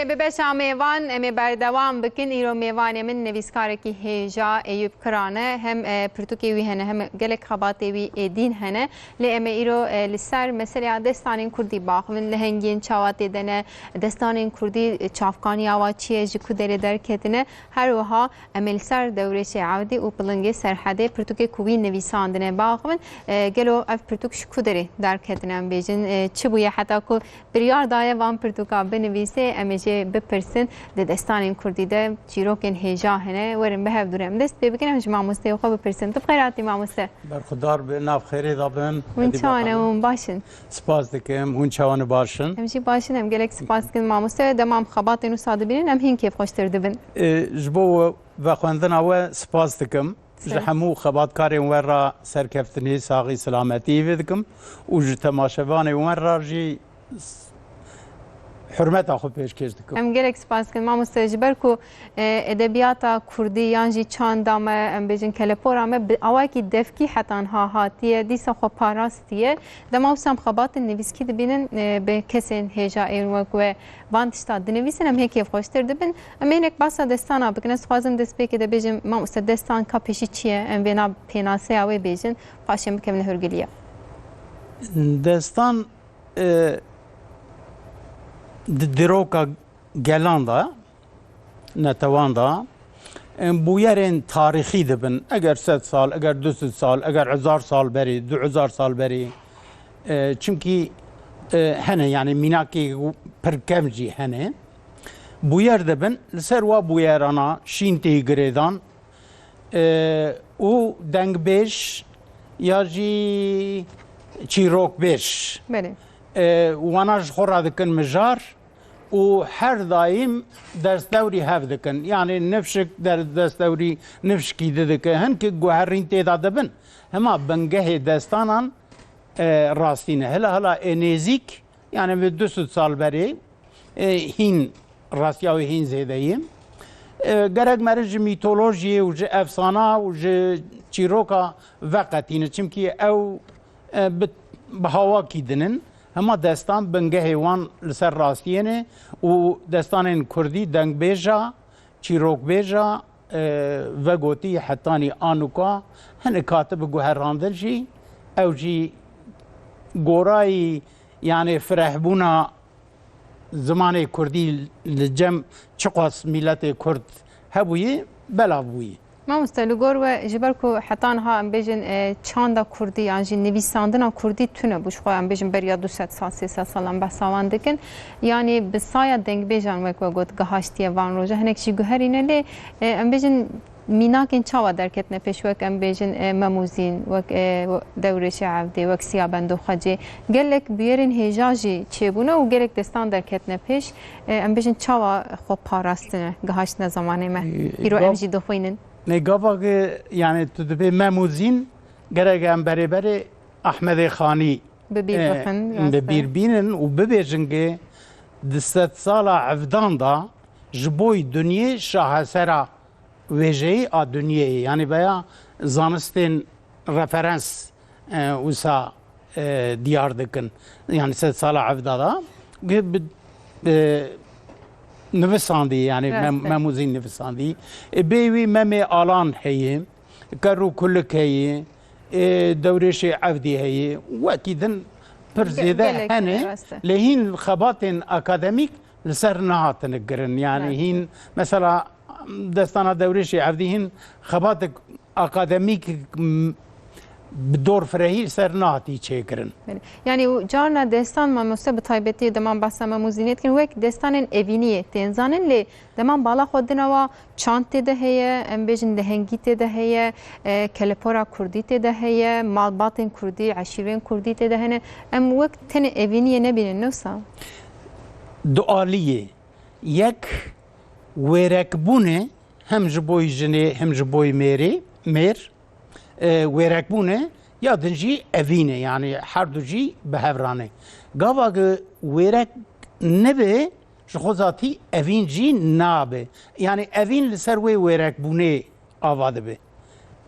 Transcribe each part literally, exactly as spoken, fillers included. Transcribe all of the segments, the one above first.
Bi beşa mêvan em ê berdewam bikin. Îro mêvanê min nivîskarekî hêja Eyûp Kiran e. Hem, e, pirtûkê wî hene, hem gelek xebatê wî ê dîn hene. Lê em ê îro, e, li ser meseleya destanên kurdî baxivin, lehengiyên çawa tê de ne, destanên kurdî, e, çavkaniya wa çi ye, ji ku derê derketine. Her wiha em ê li ser Dewrêşê Ewdî û Pilingê Serhedê pirtûkê ku wî nivîsandine baxivin. E, gelo ev pirtûk ji ku derê derketine, em bêjin, e, çi bûye heta ku biryar daye van pirtûka binivîsê, em ê jê bipirsin. Di destanên kurdî de çîrokên hêja hene. Werin bi hev dû re em dest pê bikin, em ji mamosteyê xwe bipirsin. Tu bi xêr hatî mamoste. Berxudar be, nav xêrê de bin. Hûn çawa ne, hûn baş in? Spas dikim, hûn çawa ne, baş in? Em jî baş in, em gelek spas dikin mamoste. Dema em xebatên wisa dibînin, em hîn kêfxweştir dibin. E, ji bo vexwendina we spas dikim. Ji hemû xebatkarên we re serkeftinê, saxî, silametî hîvî dikim û ji temaşevanên we re jî s-, hurmeta xwe pêşkêş dikim. Em gelek spas dikin mamoste, ji ber ku, e, edebiyata kurdî yan jî çanda me, em bêjin kelepora me, bi awakî devkî heta niha hatiye, dîsa xwe parastiye. Dema wisa em xebatên nivîskî dibînin, e, bi kesên hêja ên wek we van tişta dinivîsin, em hê kêfxweştir dibin. Em ê hinek basa destana bikin. Ez dixwazim destpêkê de bêjim, mamoste, destan ka pêşî çi ye? Em vêna pênaseya wê bêjin, paşê em bikevine hûrgiliya. Destan, e, di dîroka gelan de, netewan de, em bûyerên tarîxî dibin. Eger sed sal, eger du sed sal, eger hezar sal berî, du hezar sal berî, e, çimkî, e, hene, yani mînakê pir kevn jî hene. Bûyer dibin, li ser wa bûyerana şîn tê girêdan, e, û dengbêj ya jî çîrokbêj. Belê. E, wana ji xwe re dikin mijar. Û her daîm destdewrî hev dikin. Yanî nifşik der-, destdewrî nifşikî di dike. Hin ki guherîn tê de dibin. Hema bingehê destanan, e, rastî ne. Hila hila ê nêzîk, yani bi du sed sal berê, e, hîn rastiya wê hîn zêde ye. E, gerek meriv ji mîtolojiyê û ji efsana û ji çîroka veqetîne. Çimkî ew e, bi, bi hawakî dinin. Hema destan bingehê wan li ser rastiyê ne û destanên kurdî dengbêja, çîrokbêja, e, vegotî hetanî anuka hinek hatibi guherandin jî, ew jî gorayî, yani firehbûna zimanê kurdî li cem çiqas mîletê kurd hebûyî, belav bûyî. Mamoste, li gor we, ji ber ku heta niha em bêjin, e, çanda kurdî yan jî nivîsandina kurdî tune bû, ji xwe em bêjin beriya du sed sal, sê sed sal em behsa wan dikin. Yanî bi saya dengbêjan wek we got gihaştiye van roja. Hinek jî guherîne lê, e, em bêjin mînakên çawa derketine pêş, wek em bêjin, e, Mem û Zîn, wek, e, Dewrêşê Evdê, wek Siya Bendo Xwecê. Gelek bûyerên hêja jî çêbûne û gelek destan derketine pêş. E, em bêjin çawa xwe parastine, gihaştine zemanê me. E, Îro em gav-, jî dixwînin. Ne, gava ki, yani tu dibê Mem û Zîn, gerek em berê berê Ahmedê Xanî, Bi bîr e, bixin, rast e. Bi bîr bînin û bibêjin ki di sedsala evdan de ji boy dinyê şahesera wêjeyî a dinyê ye. Yani veya zanistên referans, e, wisa, e, diyar dikin. Yani sedsala evda da. Bi, bi, e, nivisandî, yani Rast e. Mem-, Mem û Zîn nivisandî. E, bê wî Memê Alan heye, Ker û Kulik heye, e, Dewrêşê Evdî heye. Wekî din pir Ge-, zêde gelek hene. Rast e. Lê hîn xebatên akademîk li ser nehatine kirin. Yani Rast e. Hîn mesela destana Dewrêşê Evdî hîn xebatek akademîk, m, bi dor firehî li ser nehatî çêkirin. Belê. Yani û carna destan mamoste bi taybetî dema behsa Mem û Zînê dikin, wek destanên evîniyê tên zanin, lê dema bala xwe dina wa çand tê de heye, em bêjin lehengî tê de heye, e, kelepora kurdî tê de heye, malbatên kurdî, eşîrên kurdî tê de hene. Em wek tenê evîniyê nebînin, ne wisa? Du aliyê. Yek wêrekbûnê hem ji boy jinê hem ji boy mêrê, mêr, e, wêrekbûnê ya din jî evînê, yani her du jî bi hev ranê. Gava ki wêrek nebe, ji xwe zatî evîn jî nabe. Yani evîn li ser wê wêrekbûnê ava dibe.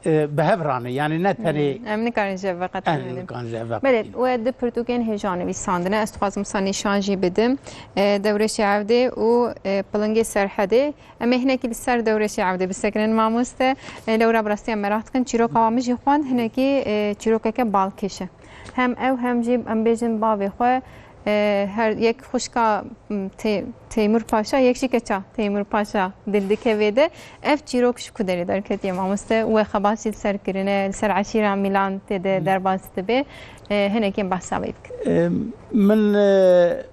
e, bi hev rane. Yani ne tenê Hmm, em nikarin ji ev veqetînin. Em nikarin ji ev veqetînin. Belê, we du pirtûkên hêja nivîsandine. Ez dixwazim wisa nîşan jî bidim. E, Dewrêşê Evdê û, e, Pilingê Serhedê. Em ê hinekî li ser Dewrêşê Evdê bisekinin mamoste. E, lewra bi rastî em meraq dikin. Çîroka wa min jî xwend hinekî, e, çîrokeke balkêş e. Hem ew hem jî em bêjin bavê xwe, e, her yek xwişka, m, Tê-, Teymur Paşa, yek jî keça Teymur Paşa dil dike vê de. Ev çîrok ji ku derê derketiye mamoste? We xebat jî li ser kirine, li ser eşîra Mîlan tê de Hmm. derbas dibe. E, hinekî em behsa wê bikin. E, min, e,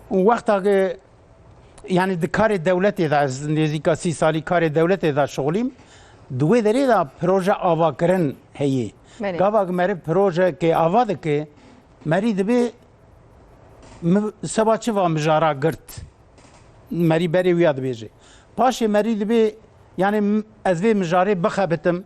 wexta ke, yani di karê dewletê de, ez nêzîka sî salî karê dewletê de şixulîm, di wê derê de proje avakirin heye. Belê. Gava ku meriv projekê ava dike, merî dibê mi-, seba çi va mijara girt? Merî berê wîya dibêje. Paşê merî dibê, yani m-, ez vê mijarê bixebitim,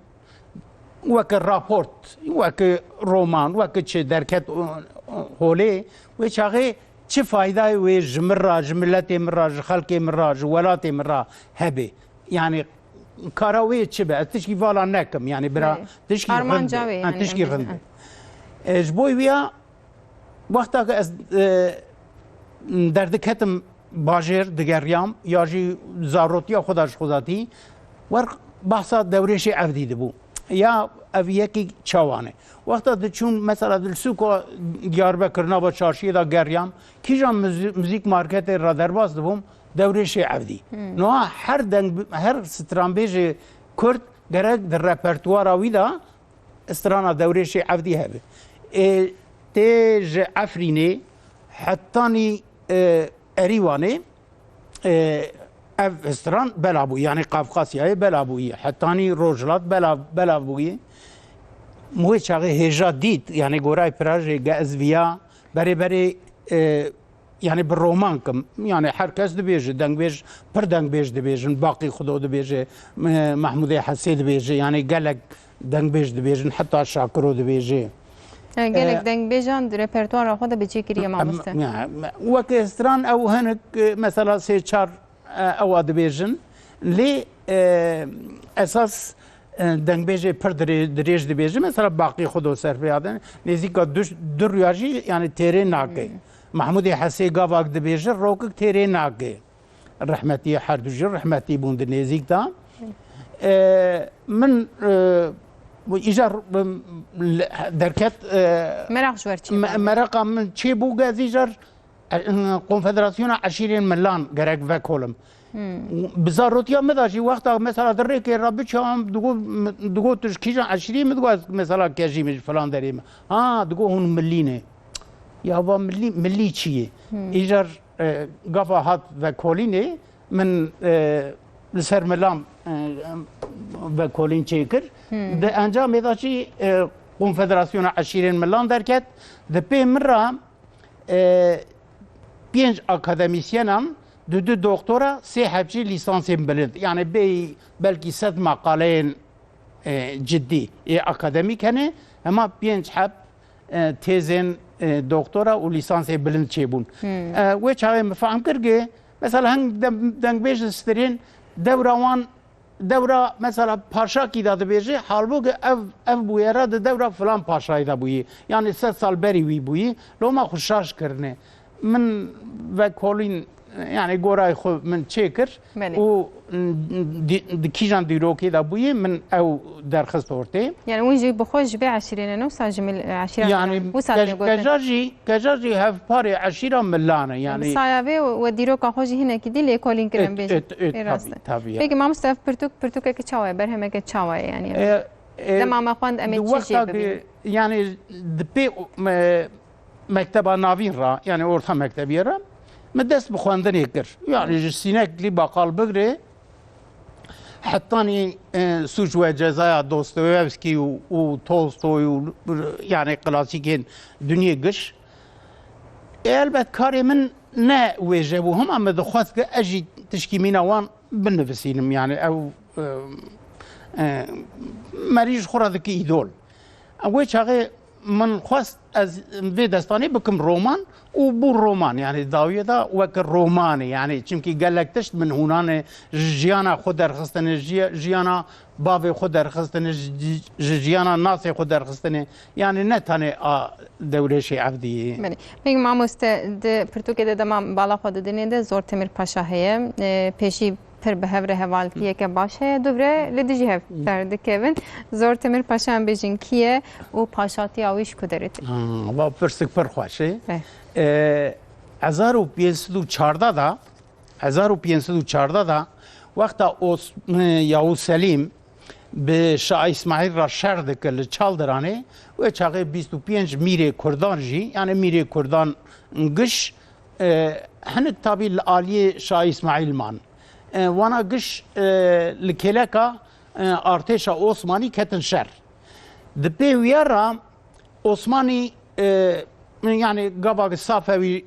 weke raport, weke roman, weke çi derket, o, o, holê, wê çaxê çi faydayê wê ji min ra, ji miletê min ra, ji xelkê min ra, ji welatê min ra hebe? Yani kara wê çi be? Ez tişkî vala nekim, yani bira Belê. tişkî Armanca rind be. wê, Ha, yani, tişkî em rind bêjin. be. E, ji bo wîya wexta ke ez, e, derdiketim bajêr, digeriyam, ya jî zarotiya xwe de ji xwe datî, wer behsa Dewrêşê Evdî dibû. Ya ev yekî çawan e. Wexta diçûn, mesela di sûka Diyarbekir nava çarşiyê de geriyam, kîjan muzî-, muzîk marketê re derbas dibûm, Dewrêşê Evdî. Hmm. Niha her deng, her stranbêjê Kurd gerek di repertuara wî de strana Dewrêşê Evdî hebe. Ê, tê ji Efrînê hetanî, e, Erîwanê, e, ev stran bela bû, yani Qafqasyayê bela bûyî, hetanî Rojhilat bela, bela bûyî. Wê çaxê hêja dît, yani gorayê pirajê ge ez viya berê berê, e, yani bi roman kim. Yani her kes dibêje, dengbêj, pir dengbêj dibêjin, Baqî Xudo dibêje, e, Mehmûdê Hesê dibêje, yani gelek dengbêj dibêjin, heta Şakiro dibêje. Yani gelek E, dengbêjan di repertuara xwe de bi cî kiriye mamoste. Em, ya, me-, weke stran ew hinek, e, mesela sê çar, e, ewa dibêjin. Lê, e, esas, e, dengbêjê pir dirê-, dirêj dibêjin. Mesela Baqî Xudo serpêya de nêzîka du, du rûya jî, yani têrê nake. Hmm. Mehmûdê Hesê gavak dibêje, rokik têrê nake. Rehmetî, her du jî rehmetî bûn di nêzîk de. E, min, e, bu îcar, e, le-, derket, e, Meraq ji wer çê me-, meraqa min çê bû, ez îcar, e, Konfederasyona Eşîrên Milan gerek vekolim. Hmm. Bi zarotiya min de jî wexta mesela di rêkê re biçam, digot, digot tu ji kîjan eşîrî, min digot ez mesela kejî me ji filan derê me. Ha, digot hûn milî ne. Ya va milî, milî çi ye? Hmm. Îcar, e, gafa hat vekolînê, min, e, li ser milam, e, vekolîn çêkir. Hmm. Di encamê de jî, e, Konfederasyona Eşîrên Milan derket. Di pê min re, e, pênc akademîsyenan, du du doktora, sê heb jî lîsansên bilind. Yani bêyî belkî sed maqaleyên, e, cidî, ê akademîk hene, hema pênc heb, e, têzên, e, doktora û lîsansê bilind çêbûn. Hmm. E, wê çaxê min fehm kir ki, mesela hing dem-, dengbêj distrên dewra wan, dewra mesela paşakî de dibêje, halbûkî ev, ev bûyera di dewra filan paşayî de bûyî. Yani sed sal berî wî bûyî. Loma xwe şaş kirine. Min vekolîn, yani gorayê xwe min çêkir Belê. û di, di kîjan dîrokê de bûyî min ew derxist ortê. Yani hûn jî bi xwe ji vê eşîrê ne, wisa ji mil-, eşîra Yani Milan. Wisa kej-, tê gotin. keja jî, keja jî hevparê eşîra Milan e, yani. Bi saya vê we dîroka xwe jî hinekî dî lêkolîn kirin Êt, bêjin. êt, êt, Ê, rast e. tabii, tabii ya. Peki mamoste, ev pirtûk, pirtûkeke çawa ye? Berhemeke çawa ye yani? E, e, Dema me xwend em ê di çi wexta jê bibînin? ki, yani di pê, e, mekteba navîn re, yani orta mektebiyê re, min dest bi xwendinê kir. Yani ji Sîneklî Baqal bigre, hetanî, e, Sûc we Cezaya Dostoyevskî û, û Tolstoy û, yani klasîkên dinyê giş. E, elbet karê min ne wêje bû, hema min dixwest ki ez jî tişkî mîna wan binivisînim. Yani ew, e, e, merî ji xwe re dike îdol. Wê çaxê Min xwest ez vê destanê bikim roman û bû roman, yani dawiyê de wek romanê, yani çimkî gelek tişt min hûnanê ji jiyana xwe derxistine, jiya-, jiyana bavê xwe derxistine, ji, ji jiyana nasê xwe derxistine, yani ne tenê a Dewrêşê Evdiyê. Belê. Peki mamoste, di pirtûkê de dema bala xwe didinê de Zor Temir Paşa heye. E, pêşî pir bi hev re hevaltiyeke baş heye. Dubire li dijî hev derdikevin. Zor Temir Paşa em bêjin kî ye û paşatiya wî ji ku derê tê? Ha, va pirsik pir xweş e. Eh. E, hezar û pênc sed û çardeh da, hezar û pênc sed û çardeh da, wexta Os-, e, Yavuz Selîm bi Şah Îsmaîl re şer dike li Çaldiranê, wê çaxê bîst û pênc mîrê Kurdan jî, yani mîrê Kurdan giş, e, hinek tabî li aliyê Şah Îsmaîl man. E, wana giş, e, li kêleka, e, artêşa Osmanî ketin şer. Di pê wiya re Osmanî, e, yani gava safewî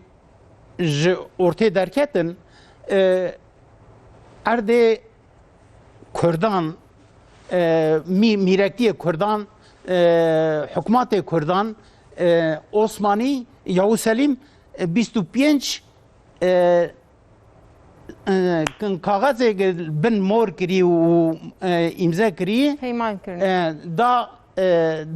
ji ortê derketin, e, erdê Kurdan, e, mî-, mîrektiyê Kurdan, e, hikûmetê Kurdan, e, Osmanî, Yavuz Selîm, e, bîst û pênc, e, e, kaxezê bin mor kirî û, e, îmze kirî, peyman kirin, e, da, e,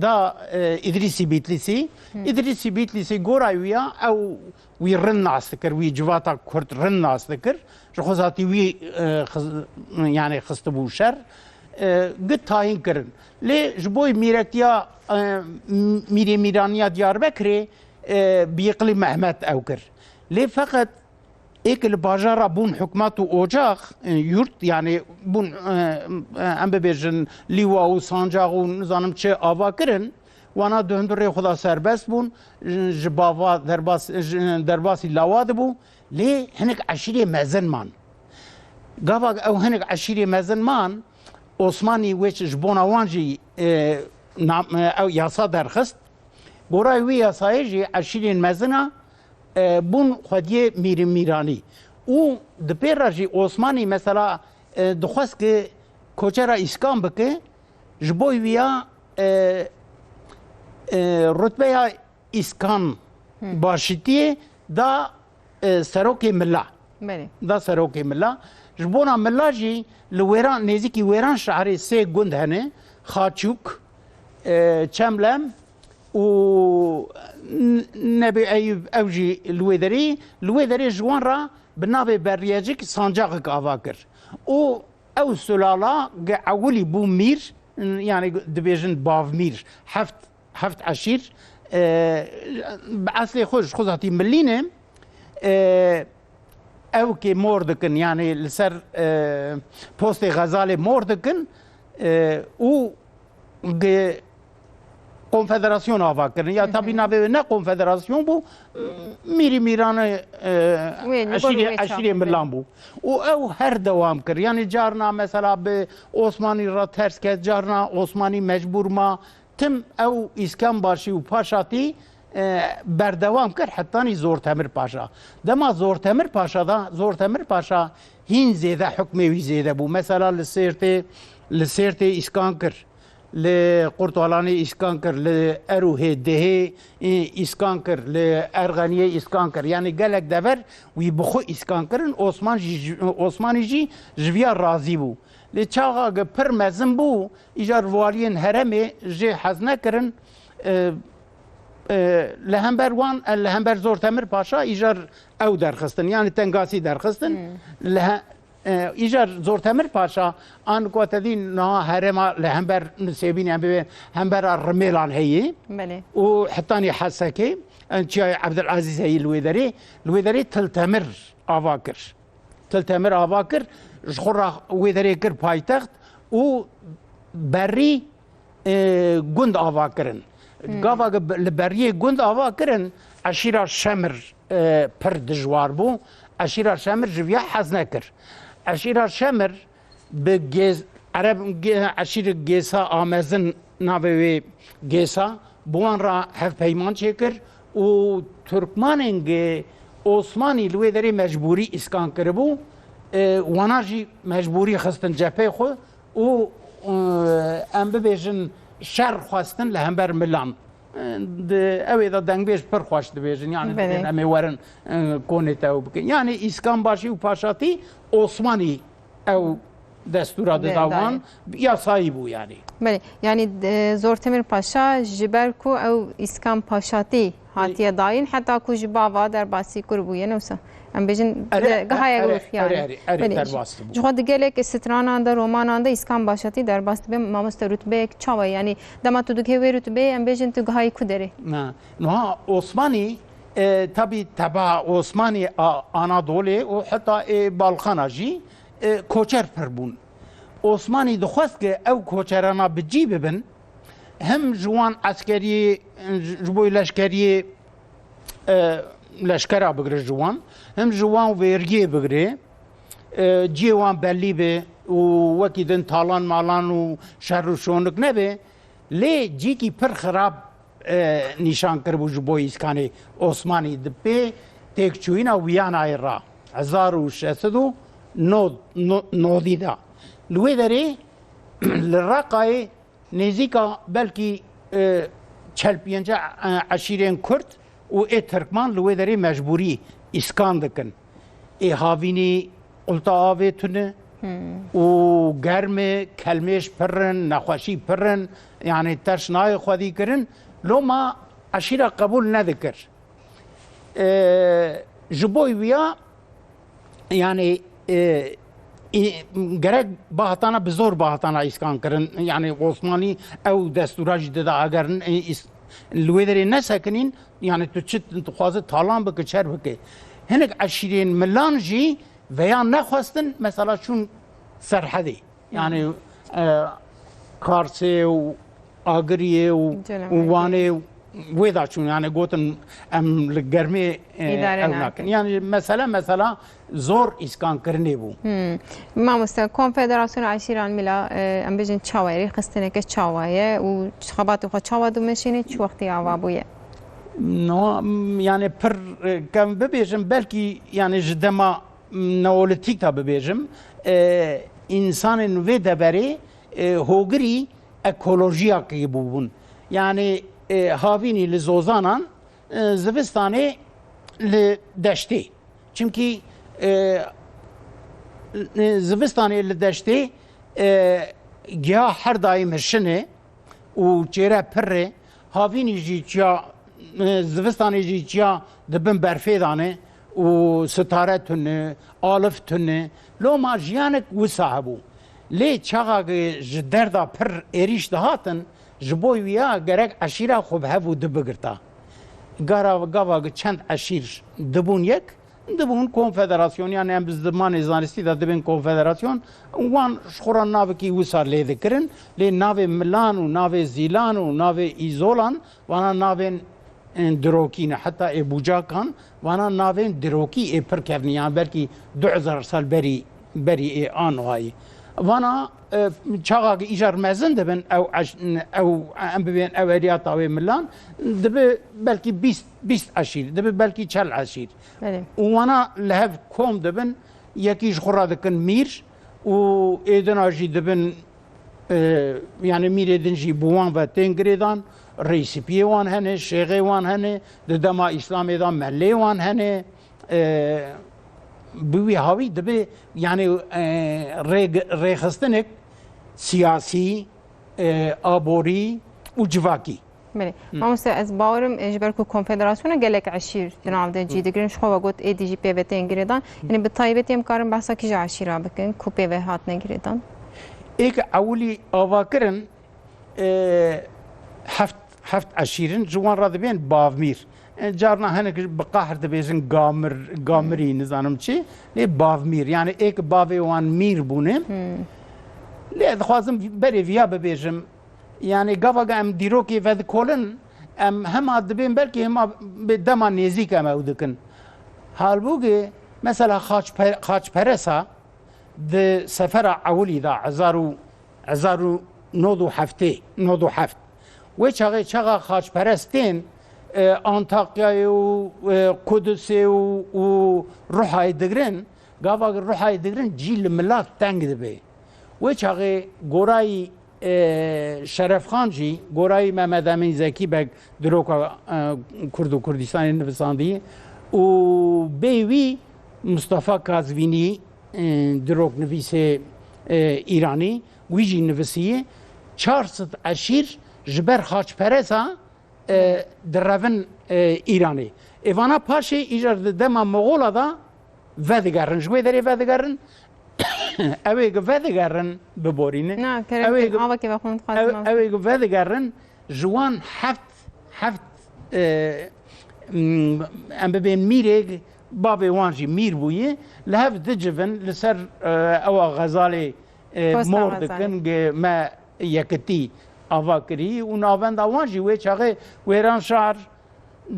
da, e, Îdrîsî Bîtlîsî. Hı. Îdrîsî Bîtlîsî gora wî ya ew wî rind nas dikir, wî civata Kurd rind nas dikir. Ji xwe zatî wî, e, xiz-, yani xistibû şer. E, git tayîn kirin. Lê ji bo mîrektiya, e, m-, mîrê mîraniya Diyarbekirê, e, bi Yiqilî Mehmet ew kir. Lê feqet ê ki li bajara bûn hikûmet û ocax, e, yurt, yani bûn, e, e, em bibêjin lîwa û sancax û nizanim çi ava kirin, wana di hundirê xwe de serbest bûn, ji, ji bava derbas, ji, derbasî lawa dibû, lê hinek eşîrê mezin man. Gava ew hinek eşîrê mezin man, Osmanî wê ji bona wan jî, e, nam-, e, ew yasa derxist. Gora wî yasayê jî eşîrên mezina, e, bûn xwediyê mîrî mîranî. Û di pê re jî Osmanî mesela, e, dixwest ki koçera îskan bike, ji bo wîya, e, e, rutbeya îskan, hı, başîtiyê da, e, serokê mila. Belê. Da serokê mila. Ji bona mila jî li wêran, nêzîkî wêran şehrê sê gund hene. Xaçûk, e, Çemlem û N-, Nebî Eyûb, ew jî li wê derê. Li wê derê ji wan re bi navê Berriyecik sancaxek ava kir. Û ew sulala ge ewilî bû mîr, yani dibêjin bavmîr, heft, heft eşîr, e, bi eslê xwe ji xwe zatî milî ne, e, ew kê mor dikin, yani li ser, e, postê Xezalê mor dikin, e, û ge konfederasyon ava kirin. Ya, hı hı, tabî navê wê ne konfederasyon bû, mîrî mîranê, e, wê li gor eşîrê, wê eşîrê çaxê milan bû. Û ew her dewam kir. Yani carna mesela bi Osmanî re ters ket, carna Osmanî mecbûr ma. Tim ew îskan başî û paşatî, e, berdewam kir hetanî Zor Temir Paşa. Dema Zor Temir Paşa da, Zor Temir Paşa hîn zêde hukmê wî zêde bû. Mesela li Sêrtê, li Sêrtê îskan kir. Li Qurtalanê îskan kir, li Erûhê, Dihê, e, îskan kir, li Erxeniyê îskan kir. Yani gelek dever wî bi xwe îskan kirin, Osman jî, Osmanî jî ji viya razî bû. Lê çaxa ge pir mezin bû, îcar valiyên herêmê jê hez nekirin, e, e, li hember wan, e, li hember Zor Temir Paşa îcar ew derxistin, yani tengasî derxistin. Hmm. Li he-, e, îcar Zor Temir Paşa, an ku te dî niha herêma li hember Nisêbînê, em bibê hembera Rimêlan heyî. Belê. Û hetanî Hesekê, en çiyayê Ebdilezîz heyî li wê derê, li wê derê Til Temir ava kir. Til Temir ava kir, ji xwe re wê derê kir paytext û berî, e, gund ava kirin. Hmm. Gava ge li beriyê gund ava kirin, eşîra Şemir, e, pir dijwar bû. Eşîra Şemir ji viya hez nekir. Eşîra Şemir bi Gêz-, Ereb, Gê-, eşîrê Gêsa a mezin, navê wê Gêsa, bi wan re hevpeyman çêkir û Turkmanên ge Osmanî li wê derê mecbûrî îskan kiribû, e, wana jî mecbûrî xistin cephê xwe û, e, em bibêjin şer xwestin li hember milan. e, di, ew ê de dengbêj pir xweş dibêjin. Yani Belê. dibên em ê werin, e, konê te ew bikin. Yani Îskan Başî û Paşatî Osmanî ew destûra dida Dê wan, dayê. yasayî bû yani. Belê, yanî, e, Zortemir Paşa ji ber ku ew Îskan Paşatî hatiye dayîn, heta ku ji bava derbasî kur bûye, ne wisa? Em bêjin, Erê, de, gihaya erê, gor, yani. erê, erê, erê, Belê, derbas bû. Ji xwe di gelek stranan de, romanan de Îskan Paşatî derbas dibe, mamoste rutbeyek çawa ye? Yani, dema tu digihê wê rutbeyê, em bêjin tu gihayî ku derê? Na, niha Osmanî, e, tabi teba Osmanî a Anadolê û heta ê Balkana jî, e, koçer pir bûn. Osmanî dixwest ke ew koçerana bi cî bibin, him ji wan eskeriyê, ji bo leşkeriyê, e, leşkera bigire ji wan, him ji wan vergiyê bigire, e, ciyê wan belî be û wekî din talan malan û şer û şonik nebe. Lê cîkî pir xirab, e, nîşan kiribû ji bo Îskanê Osmanî di pê têkçûyîna Wiyanayê re, hezar û şeş sed û nod, no-, nodî de. Li wê derê li Reqayê nêzîka belkî, e, çel pênce, e, eşîrên Kurd û ê Tirkman li wê derê mecbûrî îskan dikin. Ê havînî qulta avê tune Hmm. û germ e, kelmêş pir in, nexweşî pir in, yani teş nayê xwedî kirin. Loma eşîra qebûl nedikir. E, ji bo wiya, yani, e, e, gerek bahatana bi zor bahatana îskan kirin. Yani Osmanî ew destûra jî dida, eger n-, e, îs-, li wê derê nesekinîn, yani tu çi dixwaze talan bike, çer bike. Hinek eşîrên milan jî veya nexwestin, mesela çûn Serhedê. Yani, e, Karsê û Agiriyê û, Celaletê. û Wanê û wê da çûn. Yani gotin em li germê, e, Îdare ew nakin. nakin. Yani mesele, mesela zor îskan kirinê bû. Hmm. Mamoste, Konfederasyona Eşîran Mila, e, em bêjin çawa ye, rêxistineke çawa ye û xebatê xwe çawa dimeşîne, çi wextî ava bûye? No, m-, yani pir, e, kevn bibêjim, belkî yani ji dema Neolîtîk de bibêjim, e, însanên vê deverê, e, hogirî ekolojiyakê bûbûn. Yanî, e, havînî li zozanan, e, zivistanê li deştê. Çimkî, e, e, zivistanê li deştê, e, giya her daîm hişin e, û çêre pir e. Havînî jî çiya, e, zivistanê jî çiya di bin berfê de ne û sitare tune, alif tune. Loma jiyanek wisa hebû. Lê çaxa ke ji derda pir êrîş dihatin, ji bo wiya gerek eşîra xwe bi hev û di bigirta. Gara, gava ke çend eşîr dibûn yek, Dibûn konfederasyon, yani em bi zimanê zanistî de dibên konfederasyon, wan ji xwe re navekî wisa lê dikirin, lê navê milan û navê zîlan û navê îzolan, vana navên, ên, dirokî ne. Heta ê bucakan, vana navên dirokî ê pir kevnî, yan belkî du hezar sal berî, berî ê a nuhayî. Vana, e, çaxa ke îcar mezin dibin, ew eş-, ew, em bibên ew eriyata wê milan, dibi belkî bîst, bîst eşîr, dibi belkî çel eşîr. Belê. Û wana li hev kom dibin, yekî ji xwe re dikin mîr û êdina jî dibin, e, yani mîrê din jî bi wan ve tên girêdan, rêsipiyê wan hene, şêxê wan hene, di dema Îslamê de melê wan hene, e, bi wî hawî dibe, yani, e, rê-, rêxistinek siyasî, e, aborî û civakî. Belê. Hı. Mamoste, ez bawerim, e, ji ber ku konfederasyona gelek eşîr di nav de cî digirin, ji xwe ve got êdî jî pê ve tên girêdan. Hı. Yani bi taybetî em karin behsa kîja eşîra bikin ku pê ve hatine girêdan? Êk ewilî ava kirin, e, heft, heft eşîr in, ji wan re dibên bavmîr. E, carna hinek bi qahr dibêjin gamir, gamirî, nizanim çi. Lê bavmîr, yani êk bavê wan mîr bûne. Hmm. Lê ez dixwazim berê viya bibêjim. Yani gava ke em dîrokê vedikolin, em hema dibên belkî hema bi dema nêzîk em ew dikin. Halbûkî mesela xaçpe-, xaçperesa di sefera ewilî de, hezar û, hezar û nod û heftê, nod û heft. Wê çaxê çaxa xaçperest tên, e, Antakyayê û, e, Qudusê û, û Ruhayê digirin, gava Ruhayê digirin cî li milat teng dibe. Wê çaxê gorayî E, Şerefxan jî gorayî Mehmet Emîn Zekî Beg diroka, e, Kurd û Kurdistanê nivisandî û bê wî Mustafa Kazvînî, e, diroknivîsê, e, Îranî, wî jî nivisî, çar sed eşîr ji ber xaçperesa, e, direvin, e, Îranê. Ê vana paşê îcar di dema Moxola da vedigerin. Ji wê derê vedigerin, ew ê ki vedigerin biborîne. Na, kerem Ew ê ki, ki, avakê vexwin dixwazim ew, ev. Ew ê ki vedigerin, ji wan heft, heft, e, m, em bibên mîrê, bavê wan jî mîr bûye, li hev dicivin, li ser, e, ewa Xezalê, e, Posta mor Xezalê. Dikin, gi me yekitî ava kirî û navenda wan jî wê çaxê Wêranşar,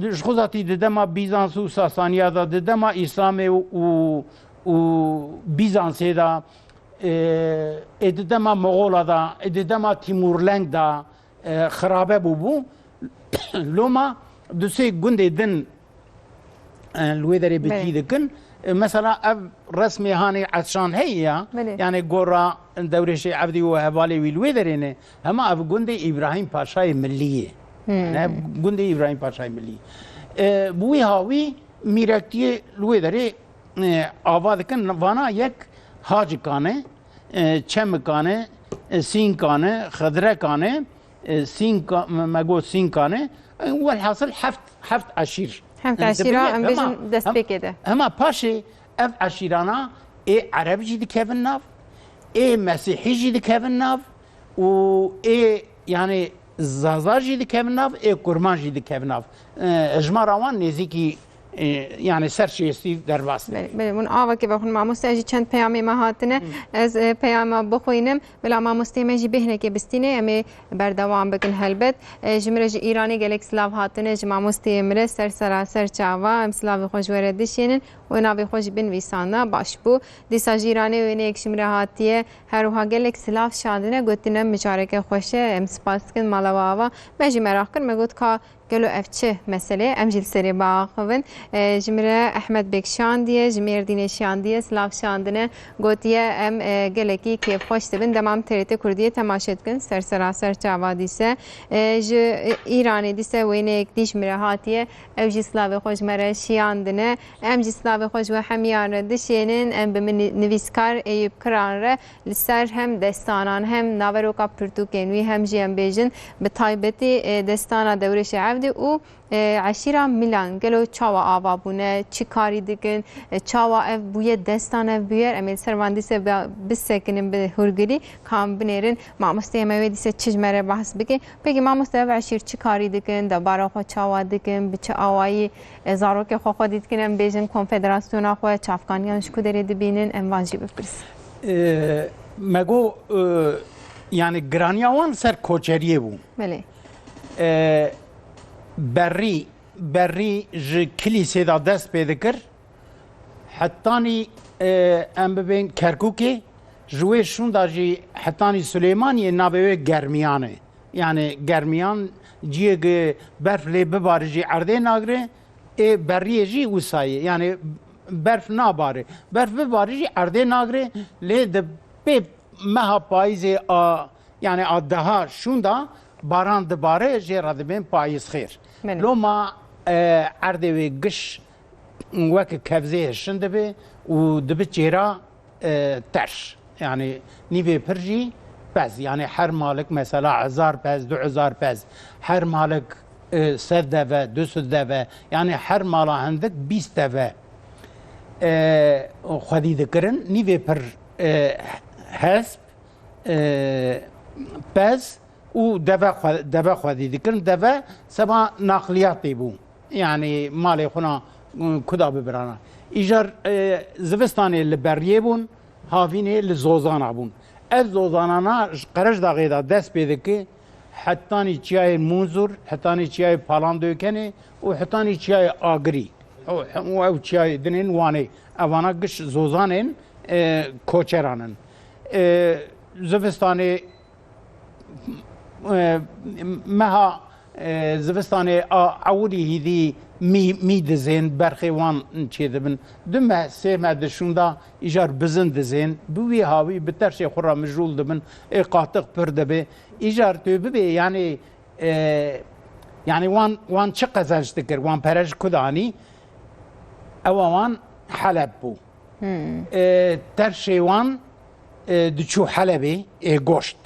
di, ji xwe zatî di dema Bîzans û Sasaniya de, di dema Îslamê û, û, û Bîzansê de, e, ê di dema Moxola de, ê di dema Tîmûrleng de, e, xirabe bûbû. Loma du sê gundê din, e, li wê derê bi Belê. Cî dikin. E, mesela ev resmê hanê Etşan heye ya, Belê. Yani gora Dewrêşê Evdî û hevalê wî li wê derê ne. Hema ev gundê Îbrahîm Paşayê Millî ye. Hmm. Yani ev gundê Îbrahîm Paşayê Millî. E, bi wî hawî mîrektiyê li wê derê, e, ava dikin. Vana yek Hacikan e, e, Çemikan e, e, Sînkan e, Xidrekan e, e, Sînka-, me, me got Sînkan e. E, welhasil heft, heft eşîr. Heft E, eşîra, dibîne, em bêjin hema, hem, destpêkê de. Hema paşê ev eşîrana ê Ereb jî dikevin nav, ê Mesîhî jî dikevin nav û ê, yani, Zaza jî dikevin nav, ê Kurman jî dikevin nav. E, hejmara wan nêzîkî, e, yani, ser şêstî derbas dibe. Belê, belê, hûn avakê vexwin mamoste, ez jî çend peyamê me hatine. Hı. Ez, e, peyama bixwînim. Bila mamosteyê me jî bêhnekê bistîne, em ê berdewam bikin helbet. E, ji min re ji Îranê gelek silav hatine, ji mamosteyê min re ser sera ser çava, em silavê xwe ji we re dişênin û navê xwe jî binivîsanda, baş bû. Dîsa ji Îranê wêneyek ji min re hatiye, her wiha gelek silav şandine, gotine mijareke xweş e, em spas dikin, mala we ava. Me jî meraq kir, me got ka gelo ev çi mesele ye? Em jî li serê biaxivin. E, ji min re Ehmed Beg şandiye, ji Mêrdînê şandiye, silav şandine, gotiye em, e, gelekî kêfxweş dibin. Dema em T R T Kurdiyê temaşe dikin, ser sera ser çava dîse. E, ji, e, Îranê dîse wêneyek dî ji min re hatiye, ew jî silavê xwe ji me re şiyandine. Em jî silavê xwe ji we hemiyan re dişênin. Em bi min nivîskar Eyûp Kiran re li ser hem destanan, hem naveroka pirtûkên wî, hem jî em bêjin bi taybetî, e, destana Dewrêşê Evdî û, e, eşîra Milan gelo çawa ava bûne, çi karî dikin, e, çawa ev bûye destan, ev bûyer, em ê li ser van dîse bi-, bisekinin bi hûrgilî, ka em binêrin. Mamosteyê me wê dîse çi ji me re behs bike. Pekî mamoste, ev eşîr çi karî dikin, debara xwe çawa dikin, bi çi awayî, e, zarokê xwe xwedî dikin, em bêjin konfederasyona xwe, çavkaniyan ji ku derê dibînin, em van jî bipirsin. E, me got, e, yani giraniya wan ser koçeriyê bû. Belê. E, berrî, berrî ji kilîsê de dest pê dikir. Hetanî, e, em bibên Kerkûkê, ji wê şûnda jî hetanî Silêmaniyê navê wê Germiyan e. Yani Germiyan ciyê ki berf lê bibare jî erdê nagre, ê beriyê jî wisa ye. Yani berf nabare. Berf bibare jî erdê nagre, lê di pê meha payîzê a, yani a deha şûnda baran dibare, jê re dibên payîz xêr. Belê. Loma, e, erdê wê giş weke kevzê hişin dibe û dibe çêra, e, teş. Yani nîvê pir jî pez. Yani her malik mesela hezar pez, du hezar pez. Her malik, e, sed deve, du sed deve. Yani her mala hindik bîst deve, e, xwedî dikirin. Nîvê pir, e, hesp, e, pez û deve xwe, deve xwedî dikirin. Deve seba naqliyatê bû. Yani malê xwe na, ıı, kuda bibirana. Îcar, e, zivistanê li beriyê bûn, havînê li zozana bûn. Ev zozanana ji Qerejdaxê de dest pê dike, hetanî çiyayê Munzur, hetanî çiyayê Palandökenê û hetanî çiyayê Agirî. Û, û ew çiyayê dinên Wanê. Evana giş zozanên, e, koçeran in. E, zivistanê, e, meha, e, zivistanê a ewilî hîdî mî, mî dizên, berxê wan çêdibin. Du meh, sê meh di şûnda îcar bizin dizên, bi wî hawî bi tersê xwe re mijûl dibin, ê qatix pir dibe. Îcar tu bibê, yanî, e, yanî wan, wan çi qezenç dikir, wan pere ji ku danî? Ewa wan Heleb bû. E, terşê wan, e, diçû Helebê, ê goşt.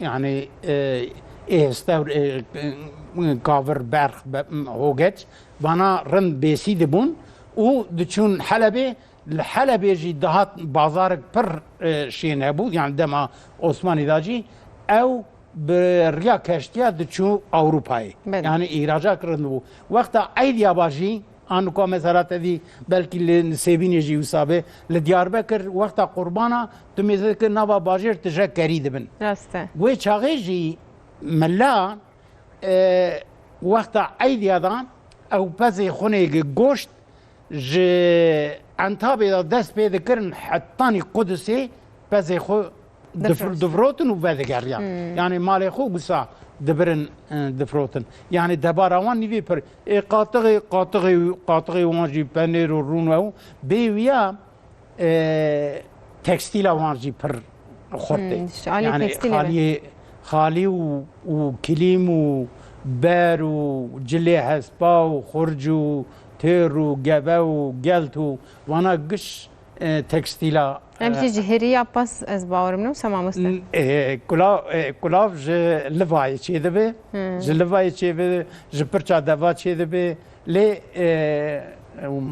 Yanî, e, ê hestewr, e, e, kavir, berx, be-, hogeç, vana rind bêsî dibûn û diçûn Helebê. Li Helebê jî dihat bazarek pir, e, şên hebû, yanî dema Osmanî da jî ew bi riya keştiya diçû Ewropayê. Belê. Yanî îhracak rind bû. Wexta Eydî ya ba jî, Anuka mesela te dî belkî li Nisêbînê jî wisa be, li Diyarbekir wexta qurbana tu mêze dikir nava bajêr tije kerî dibin. Rast e. Wê çaxê jî milla, e, wexta Eydiya de ew pezê xunê gi goşt ji Entabê de dest pê dikirin hetanî Qudusê pezê xwe difir-, Difrotin. Difrotin û vedigeriyan. Hmm. Yanî malê xwe wisa dibirin, e, difrotin. Yanî debara wan nîvê pir. Ê qatixê, qatixê, qatixê wan jî penêr û rûn ew bê wiya, e, tekstîla wan jî pir xurt e. Hmm, şalê Yanî tekstîlê be. Xaliyê, xalî û, û kilîm û ber û cilê hespa û xurc û têr û gebe û gelt û vana giş e, tekstîla, Em e, jî ji hêriya pas ez bawerim ne wisa mamoste? N-, e, kula-, e, kulav ji livayê çêdibe, Hmm. ji livayê çêbe, ji pirça deva çêdibe. Lê, e,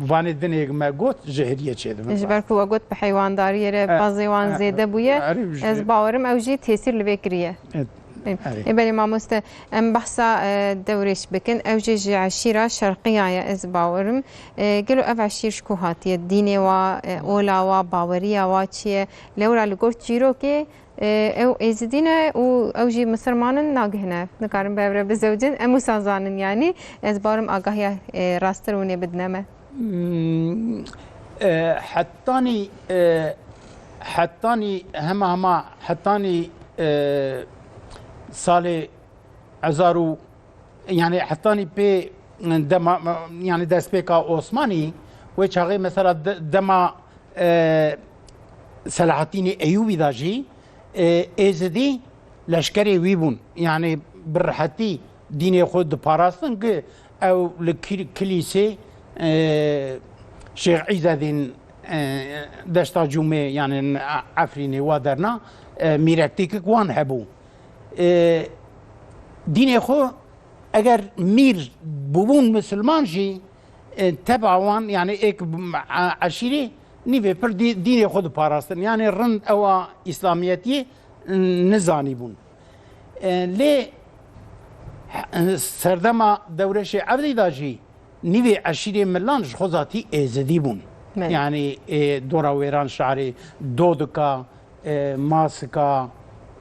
vanê dinê me got, ji hêriyê çêdibe. Ji ber ku we got bi heywandariyê re E, bazê wan e, zêde bûye, erê, ji ez bawerim ew jî tesîr li vê kiriye. E, Ê, Erê. ê, belê mamoste, em behsa, e, Dewrêş bikin. Ew jî ji eşîra Şerqiya ye, ez bawerim. E, gelo ev eşîr ji ku hatiye? Dînê wa, e, ola wa, baweriya wa çi ye? Lewra li gor çîrokê, e, ew êzidî ne û ew jî misilman in, nagihine. Nikarin bi hev re bizewicin. Em wisa zanin yanî. Ez bawerim agahiya, e, rasttir hûn ê bidine me. Hmm, e, hetanî, e, hetanî hema hema hetanî, e, salê hezar û, yanî hetanî pê dema, yanî destpêka Osmanî, wê çaxê mesela de-, dema, e, Selahattînê Eyûbî de jî, e, Êzidî leşkerê wî bûn. Yanî bi rehetî dînê xwe diparastin, ki ew li kil-, kilîsê, e, Şêx Îzedîn, e, Deşta Cûmê, yanî Efrînê wa derna, e, mîrektîkik wan hebû. E, dînê xwe eger mîr bûbûn misilman jî, e, teba wan, yanî êk, e, eşîrê nîvê pir dî-, dînê xwe diparastin. Yanî rind ewa îslamiyetiyê, e, nizanîbûn. E, lê, e, serdema Dewreşê Evdî de jî nîvê eşîrê milan ji xwe zatî êzidî bûn. Belê. Yanî, e, dora wêran şarê, Dodika, e, Masika,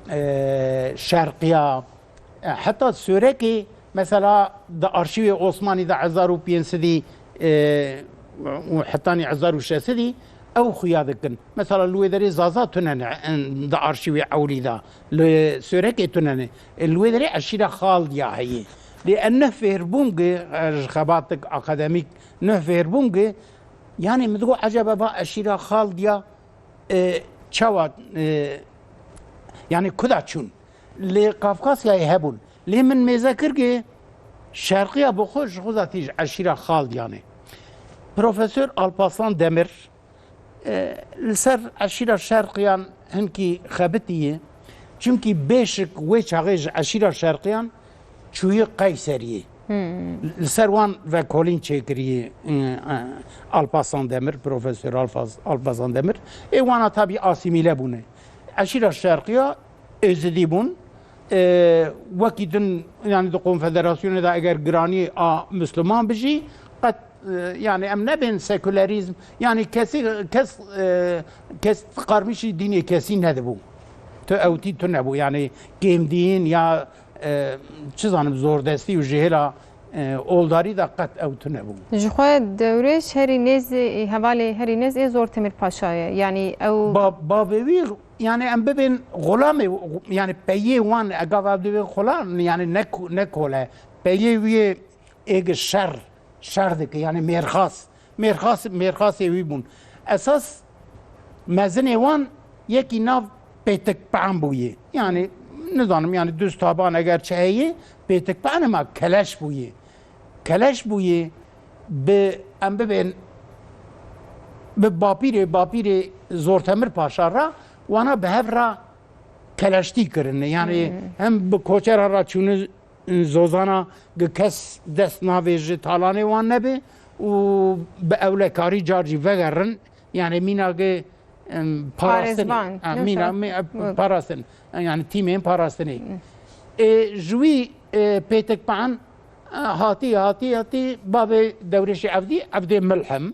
e, Şerqiya, e, heta Sorekê, mesela di arşîvê Osmanî de hezar û pênc sedî, e, û hetanî hezar û şeş sedî ew xuya dikin. Mesela li wê derê Zaza tune ne, en, di arşîvê ewlî de, li Sorekê tune ne. E, li wê derê eşîra Xaldiya heye. Lê en neh fêr bûm ki, e, ji xebatik akademîk neh fêr bûm ki, yanî min digot, ecebe va eşîra Xaldiya, e, çawa, e, yanî kuda çûn? Lê Kafkasyayê hebûn. Lê min mêze kir ki Şerqiya bi xwe ji xwe zatî ji eşîra Xaldiyan e. Profesor Alparslan Demir, e, li ser eşîra Şerqiyan hinkî xebitî ye. Çimkî bêşik wê çaxê ji eşîra Şerqiyan çûyî Qeyseriyê. Hmm. Li ser wan vekolîn çêkirî, e, e, Alparslan Demir, Profesor Alpas-, Alparslan Demir. Ê wana tabî asîmîle bûne. Eşîra Şerqiya Êzidî bûn. E, wekî din, yanî di konfederasyonê de eger giranî a Misliman bijî, qet, e, yanî em nebên sekülerîzm, yanî kesî, kes, e, kes qarmîşî dînê kesî nedibû. Tu ewtî tu nebû. Yanî kêmdîn ya, e, çi zanim, zordestî û ji hêla, e, oldarî de qet ew tune bû. Ji xwe Dewrêş herî nêz ê, hevalê herî nêz ê Zor Temir Paşa ye. Yanî ew Ba-, bavê wî, yanî em bibên xulamê, yanî peyê wan, egav ev dibên xulam, yanî ne ku-, ne kole. Peyê wî ê gi şer şer dike, yani mêrxas. Mêrxas, mêrxasê wî bûn. Esas mezinê wan yekî nav Pêtikpan bûye. Yani nizanim, yani duz taban eger çi heye, Pêtikpan ma keleş bûye. Keleş bûye bi, em bibên, bi bapîrê, bapîrê Zortemir Paşa re wana bi hev re keleştî kirine. Yani hem bi koçera re çûne zozana, gi kes dest navê ji talanê wan nebe û bi ewlekarî car jî vegerin. Yani mîna gi, em, parastin. Parêzvan, Ha, mîna, yoksa mi-, parastin. Yani tîmên parastinê. E, ji wî, e, Pêtikpan, e, hatî, hatî, hatî bavê Dewrêşê Evdî, Evdê Milhim.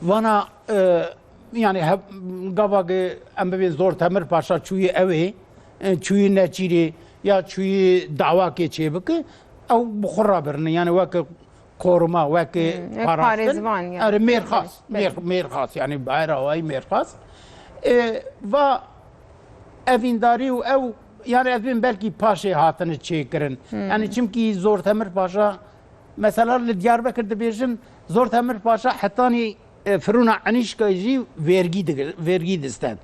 Vana, e, yani hev-, gava ge em bibên Zortemir Paşa çûyî ewê, e, çûyî neçîrê ya çûyî dawakê çêbike, ew bi xwe re birine. Yani weke koruma, weke Hmm, wek parastin. Parêzvan yani. Erê, mêrxas, Belê. mêr-, mêrxas, yani bayra wayî mêrxas. E, va evîndarî û ew, yani ez bêm belkî paşê hatine çêkirin. Yani çimkî Zortemir Paşa, mesela li Diyarbekir dibêjin, Zortemir Paşa hetanî, e, firûna Enîşkayê jî vergî digir-, vergî distend.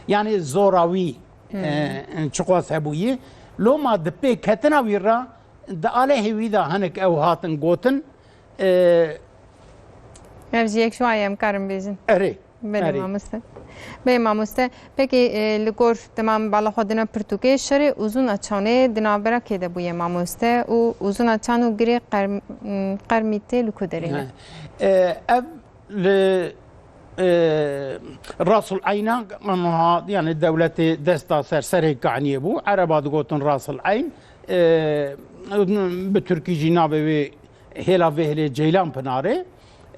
Yani zora wî, e, çiqas hebûyî. Loma di pêketina wî re, di alehê wî de hinek ew hatin gotin, e, Ev jî yek ji wan ye, em karin bêjin. Erê. Belê, Erê. mamoste. Belê, mamoste. Peki, e, li gor dema min bala xwe dina pirtûkê, şerê Uzun Açanê di navbera kê de bûye, mamoste? Û Uzun Açan û Girê Qerm-, m, Qermîtê li ku derê ne? He. E, ev li, e, Rasul Eyna, yani dewletê desta ser serê Kaniyê bû. Ereba digotin Rasul Eyn. E, bi Tirkî jî navê wê Hêla Vêhlê Ceylan Pinarê,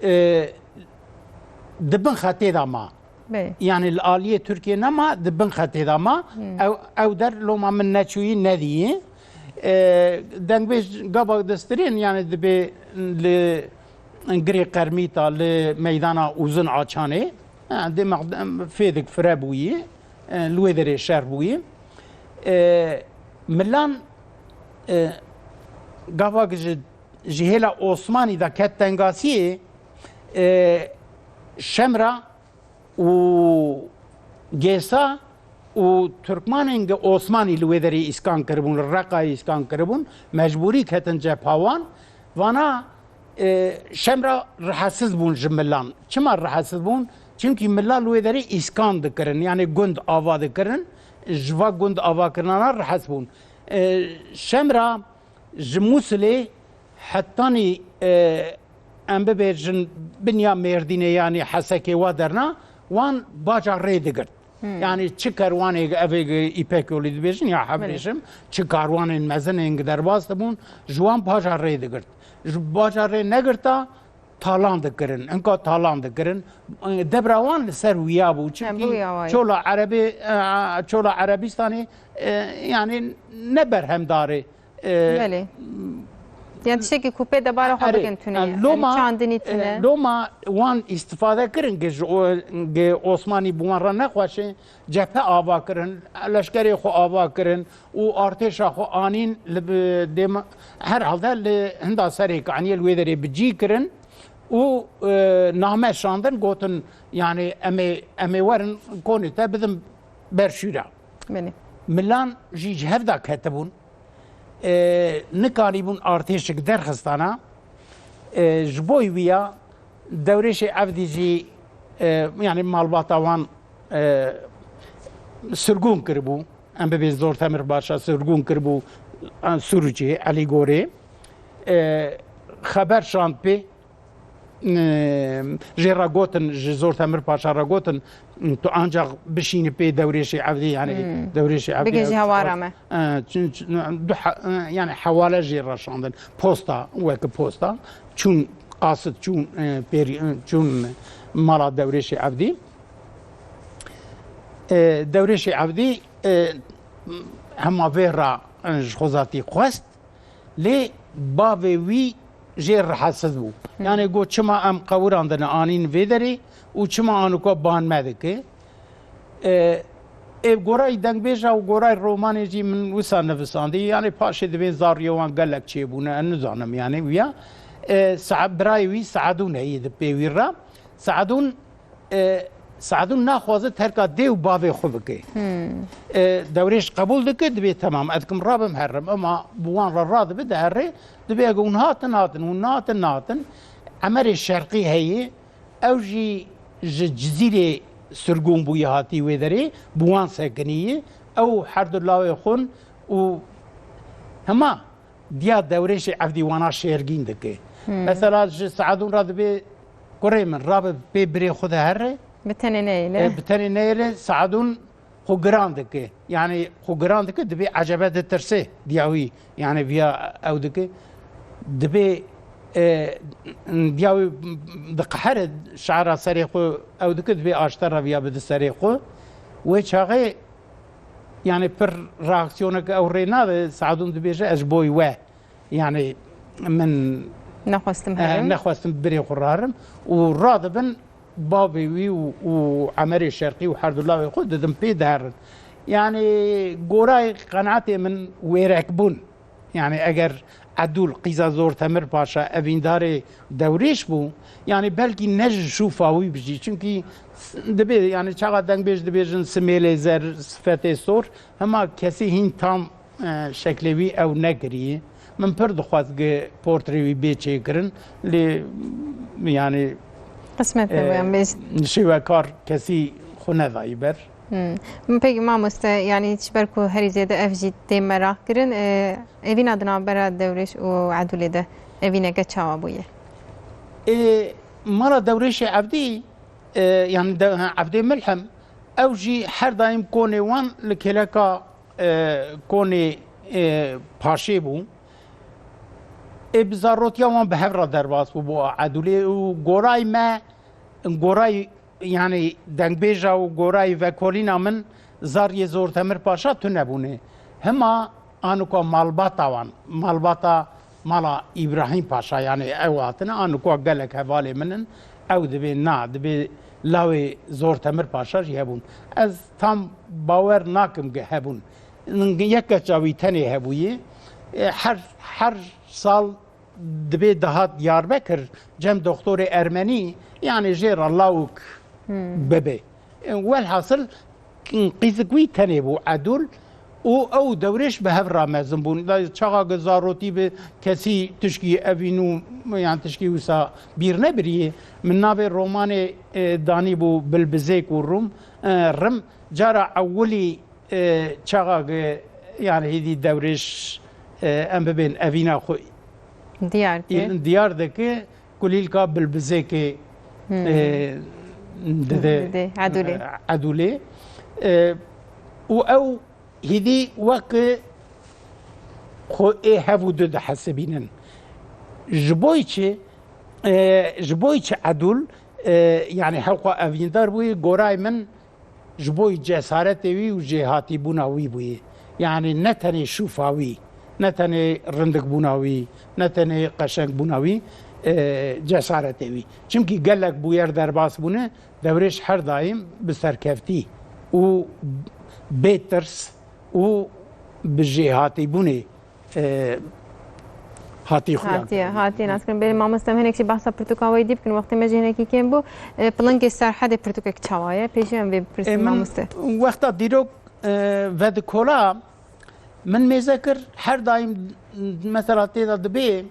e, di bin xetê de ma. Belê. Yani li aliyê Tirkiyê nema, di bin xetê de ma. Hmm. Ew, ew der loma min neçûyî nediyî. E, dengbêj gava distirên, yani dibê li Girê Qermîta, li meydana Uzun Açanê. Ha, demek fêdik fire bûyî, e, li wê derê şer bûyî. E, Milan, e, gava ji ji hêla Osmanî de ket tengasiyê, e, Şemra û Gêsa û Tirkmanên gi Osmanî li wê derê îskan kiribûn, li Reqayê îskan kiribûn, mecbûrî ketin cepha wan. Vana, e, Şemra rihetsiz bûn ji Milan. Çima rihetsiz bûn? Çimkî Mila li wê derê îskan dikirin, yani gund ava dikirin. Ji va gund ava kirinana rihet bûn. E, Şemra ji Mûsilê hetanî, e, em bibêjin binya Mêrdînê, yanî Hesekê wa derna, wan baca rê digirt. Hmm. Yanî çi kerwanê evê îpek yolî dibêjin ya hebêjim, çi karwanên mezin ên derbas dibûn, ji wan baca rê digirt. Ji baca rê negirta, talan dikirin. Hinka talan dikirin. Debra wan li ser wiya bû. Çimkî çola Erebê, e, çola Erebistanê, e, yani ne berhemdarê. E, Belê. Yani tiştekî ku pê debara xwe bikin tune. Loma, çandinî tune. E, loma wan îstifade kirin ki ji o, ki Osmanî bi wan re nexweşe, cephe ava kirin, leşkerê xwe ava kirin û artêşa xwe anîn li bi-, dêma, herhalde li hinda serê kaniyê li wê derê bi cî kirin û, e, name şandin, gotin, yani em ê, em ê werin konê te bidin ber şûra. Belê. Milan jî ji hev de ketibûn. E, nikarîbûn artêşik derxistana. E, ji bo wî ya Dewrêşê Evdî jî, e, yani malbata wan, e, sirgûn kiribû. Em bibê Zor Temir Paşa sirgûn kiribû, e, Sûrûcê, Elîgorê. E, xeber şand pê, e, jê re gotin, ji Zor Temir Paşa re gotin, tu ancak bişînî pê Dewrêşê Evdî, yani Dewrêşê Evdî. Bigihîje hewara me. E, çün-, çün-, du he-, e, yani hewale jê re şandin. Posta, weke posta. Çûn qasid, çûn, e, pêrî, e, çûn mala Dewrêşê Evdî. E, Dewrêşê Evdî, e, hema vê re, e, ji xwe zatî xwest, lê bavê wî jê rihetsiz bû. Hı. Yani got, çima em qewirandine anîn vê derê û çima anuka ban me dike? E, ê gorayî dengbêja û gorayî romanê jî min wisa nivisandî. Yani paşê divên zariyê wan gelek çêbûne, ez nizanim yani wiya. e, Sa-, birayê wî Saedûn heye di pê wî re. Saedûn, e, Saedûn naxwaze terka dê û bavê xwe bike. E, Dewrêş qebûl dike, dibê temam, ez dikim rabim herim, ema bi wan re radibe dihere, dibê ege hûn hatin, hatin, hûn nahatin, nahatin. Emerê Şerqî heye, ew jî ji Cizîrê sirgûn bûye hatî wê derê, bi wan sekinî ye. Ew her du lawê xwe û hema diya Dewrêşê Evdî wana şêrgîn dike. Mesela ji Saedûn re dibê, kurê min, rabe pê birê xwe de here. Bi tenê neyêle. E, bi tenê neyêle, Saedûn xwe giran dike. Yanî xwe giran dike, dibê ecebe ditirse diya wî. Yanî viya ew dike. Dibê, e, diya wî diqehere, şara serê xwe ew dike, dibê aştera viya bide serê xwe. Wê çaxê, yanî pir reaksiyoneke ew rê nade, Saedûn dibêje, ez ji bo we, yanî min, Nexwestim e, herim. Nexwestim birê xwe rarim û radibin bavê wî û, û Emerê Şerqî û her du lawê xwe didin pê diherin. Yanî gorayê qenaetê min wêrekbûn. Yanî eger Edûl qîza Zor Temir Paşa evîndarê Dewrêş bû, yanî belkî ne ji şûfa wî bijî. Çimkî s-, dibê, yanî çaxa dengbêj dibêjin simêlê zer, sifetê sor, hema kesî hîn tam, e, şeklê wî ew nekiriye. Min pir dixwest gi portrê wî bê çêkirin, lê, yanî, Qismet e, nebû, em bêjin. Şêwekar kesî xwe nedayî ber. Hmm. Min pêk mamoste, yanî ji ber ku herî zêde ev jî tê meraq kirin, e, evîna di navbera Dewrêş û Edûlê de evîneke çawa bûye? E, mala Dewrêşê Evdî, e, yanî de, Evdê Milhem, ew jî her daîm konê wan li kêleka, e, konê, e, paşê bû. Ê bi zarotiya wan bi hev re derbas bû bo Edûlê û goray me, goray, yanî dengbêja û gorayî vekolîna min zariyê Zor Temir Paşa tune bûne. Hima anuka malbata wan, malbata mala Îbrahîm Paşa, yanî ew hatine, anuka gelek hevalê min in, ew dibê na, dibê lawê Zor Temir Paşa jî hebûn. Ez tam bawer nakim ge hebûn. Yek keça wî tenê hebûyê. E, her, her sal dibê dihat Diyarbekir cem doktorê ermenî, yanî jê re lawik bibe. Welhasil, qîzik wî tenê bû Edûl û ew Dewrêş bi hev re mezin bûn. Da çaxa ku zarotî bi kesî tişkî evîn û yan tişkî wisa bîr nebiriyê. Min navê romanê, e, danî bû Bilbizêk û Rum, e, Rim. Cara ewilî e, çaxa ki, yani, hêdî Dewrêş, e, em bibên evîna xwe Diyar kir. Diyar dike, kulîlka Bilbizêkê, Hmm. e, dide, Dide, Edûlê. e, Edûlê. E, û ew hêdî wek xwe ê hev û du dihesibînin. Ji bo çi, e, ji bo çi Edûl, e, yani, hewqa evîndar bûyî, gorayê min, ji bo cesaretê wî û jêhatîbûna wî bûyî. Yanî ne tenê şûfa wî, ne tenê rindikbûna wî, ne tenê qeşengbûna wî, e, cesaretê wî. Çimkî gelek bûyer derbas bûne, Dewrêş her daîm bi serkeftî û bê tirs û bi jêhatîbûnê e, hatî xuya. Hatiye, hatiye naskirin. Belê mamoste, em hinek jî behsa pirtûka we dî bikin. Wextê me jî hinekî kêm bû. E, Pilingê Serhedê pirtûkek çawa ye? Pêşî em vê E, bipirsin min mamoste. Wexta dîrok, e, vedikola, min mêze kir, her daîm, mesela, tê de dibê,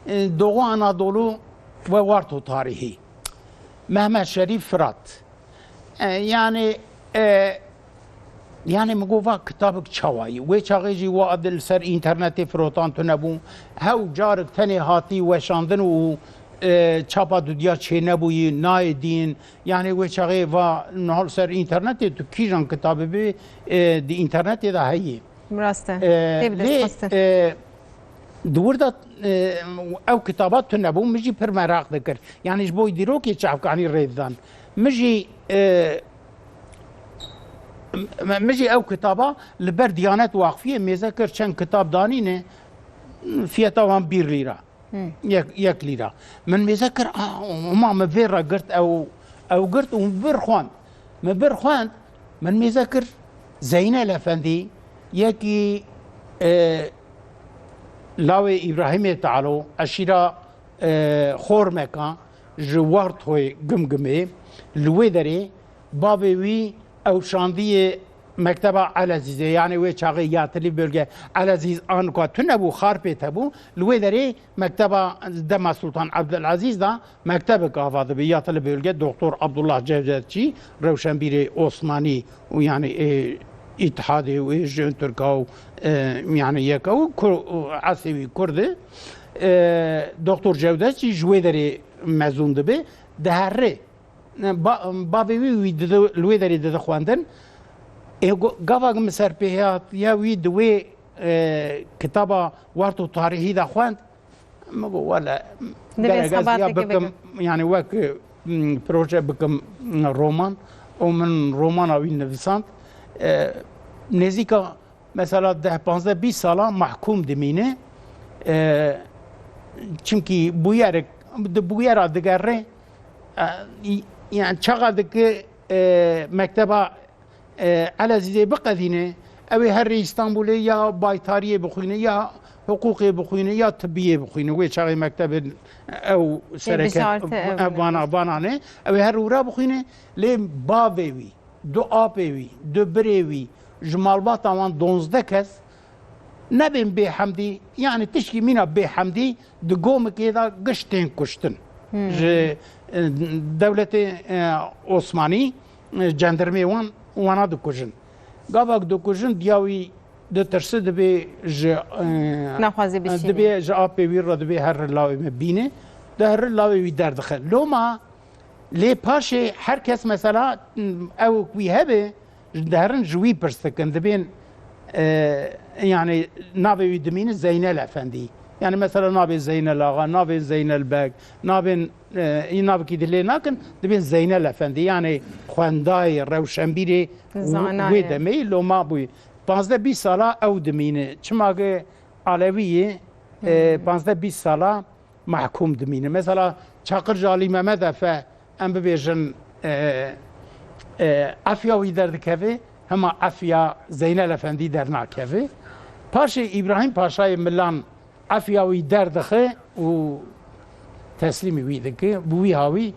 e, Doğu Anadolu ve Varto tarihi. Mehmet Şerîf Firat. E, yani, e, yani, min got, va kitabek çawa yî? Wê çaxê jî wa di li ser înternetê firotan tune bû. Hew carek tenê hatî weşandin û, e, çapa dudiya çênebûyî, nayê dîn. Yani, wê çaxê va niha li ser înternetê tu kîjan kitabê bê, e, di înternetê de heyî. Rast e. E, Tê bi dest lê, xistin. E, di wir de, e, ew kitaba tune bû, min jî pir meraq dikir. Yani ji bo dîrokê çavkanî rê didan. Min jî, e, m-, min jî ew kitaba li ber Diyanet Waqfiyê mêze kir, çend kitab danîne, fiyeta wan bir lîra. Hmm. Yek, yek lîra. Min mêze kir, a, hema min vê re girt, ew, ew girt û min bir xwend. Min bir xwend, min mêze kir, Zeynel Efendî, yekî, e, lawê Îbrahîmê Tealo, eşîra e, Xormeka, ji Wartoyê Gimgimê, li wê derê bavê wî ew şandiye Mekteba Elezîzê, yanî wê çaxê Yatilî bölge Elezîz anka tune bû, Xarpêt hebû, li wê derê mekteba dema Sultan Abdülazîz da mektebek ava dibe, Yatilî bölge, Doktor Abdullah Cevdetçî, rewşenbîrê Osmanî û yanî, e, Îtihadê û ê ji Türka û, e, yanî yeka û Kur-, û Esewî Kurd e. E, Doktor Cevdetçî ji wê derê mezûn dibe, dihere. Ba-, bavê wî, wî dide, li wê derê dide xwendin. Ê, go-, gava min serpêhatiya wî di wê, e, kitaba Warto Tarîhî de xwend. Min got, wele, Divê gerek ez ya sabateke bikim, bikim. Yani wek, mm, proje bikim, mm, roman. Û min romana wî nivisand. E, nêzîka mesela deh, panzdeh, bîst sala mahkûm dimîne. E, çimkî bûyerek, di bûyera digere, e, yani çaxa dike, e, mekteba, e, Elezîzê biqedîne, ew ê herê Îstanbulê ya baytariyê bixwîne, ya hiqûqê bixwîne, ya tibbiyê bixwîne. Wê çaxê mektebên ew sereke, bijarte ew ev vana, vanane, ew ê her ûra bixwîne. Lê bavê wî, du apê wî, du birê wî, ji malbata wan donzdeh kes nebên bêhemdî, yani tişkî mîna bêhemdî di gomikê de giş tên kuştin. Hmm. Ji, e, dewletê, e, Osmanî, e, cendirmê wan wana dikujin. Gavak dikujin, diya wî ditirsi, dibê ji, e, Naxwaze bişîne. Dibê ji apê wî re dibê here lawê me bîne. Di here lawê wî derdixe. Loma Lê paşê her kes mesela, ew wî hebe, diherin ji wî pirs dikin, dibên, e, yani navê wî dimîne Zeynel Efendî. Yani mesela nabê Zeynel Axa, nabên Zeynel Beg, nabên, e, î navekî di lê nakin, dibên Zeynel Efendî. Yani xwendayê, rewşenbîrê Zanayê. Wê demê loma bûyî. Panzdeh bîst sala ew dimîne. Çima ke Alewî ye, e, Hmm. panzdeh bîst sala mahkûm dimîne. Mesela Çakirca Alî Memed Efe, em bibêjin, e, e, efiya wî derdikeve, hema efiya Zeynel Efendî dernakeve. Paşê Îbrahîm Paşayê Milan efiya wî derdixe û teslîmî wî dike, bi wî hawî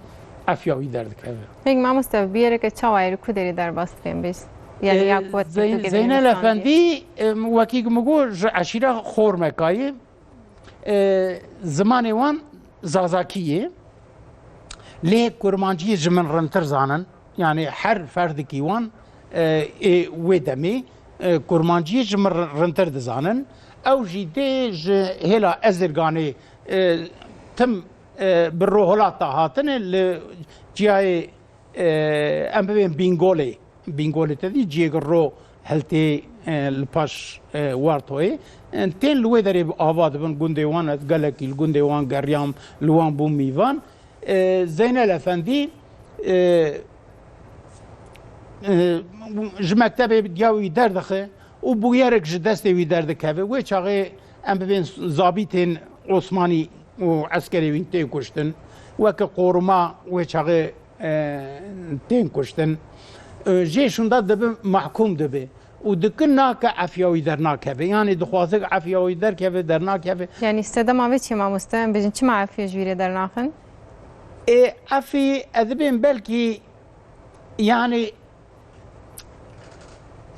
efiya wî derdikeve. Peki mamoste, bi yereke çawa ye, li ku derê derbas dibe, em bêjin? Yani E, ya ku Zeyn-, Zeynel Efendî, e, wekî min got, ji eşîra Xormeka ye. E, zimanê wan Zazakî ye. Lê Kurmanciyê ji min rintir zanin. Yani her ferdikî wan, e, ê wê demê, e, Kurmanciyê ji min rin-, rintir dizanin. Ew jî dê ji hêla Ezirganê, e, tim, e, bi rohilata hatine li ciyayê, e, em bibên Bîngolê. Bîngolê te dî ciyê ro hiltê, e, li paş, e, Wartoyê. E, tên li wê derê bi ava dibin gundê wan, ez gelekî li gundê wan geriyam, li wan bûm mîvan. E, Zeynel Efendî, e, e, ji mektebê diya wî derdixe û bûyerek ji destê wî derdikeve. Wê çaxê em bibên zabîtên Osmanî û eskerê wî tên kuştin. Weke qoruma wê çaxê, e, tên kuştin. E, jê şûnda dibe, mahkûm dibe. Û dikin nake efiya wî dernakeve. Yani dixwaze efiya wî derkeve, dernakeve. Yani sedema vê çi ye mamoste? Em bêjin çima efiya ji wî re dernaxin? Ê, efî, ez dibêm belkî, yani,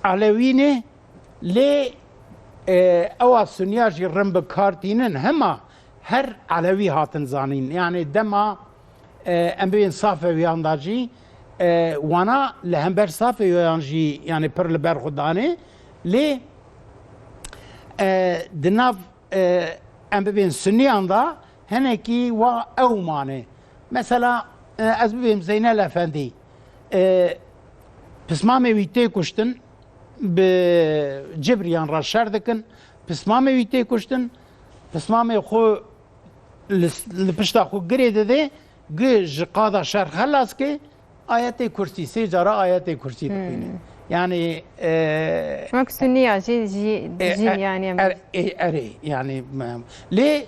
Elewî ne, lê, e, ewa Sunniya jî rin bi kar tînin, hema her Elewî hatin zanîn. Yani dema, e, em bibên Safewiyan da jî, e, wana li hember Safewiyan jî, yani pir li ber xwe danê, lê, e, di nav, e, em bibên Sunniyan da hinekî wa ew mane. Mesela, e, ez bibêm Zeynel Efendî, e, pismamê wî tê kuştin, bi Cibriyan re şer dikin, pismamê wî tê kuştin, pismamê xwe li, li pişta xwe girê dide, gi ji qada şer xelas ke, ayetê kursî, sê cara ayetê kursî dixwîne. Hmm. Yani, e, Wek Sunniya jî, jî, e, jî e, yani em er-, e, erê, yani, em, lê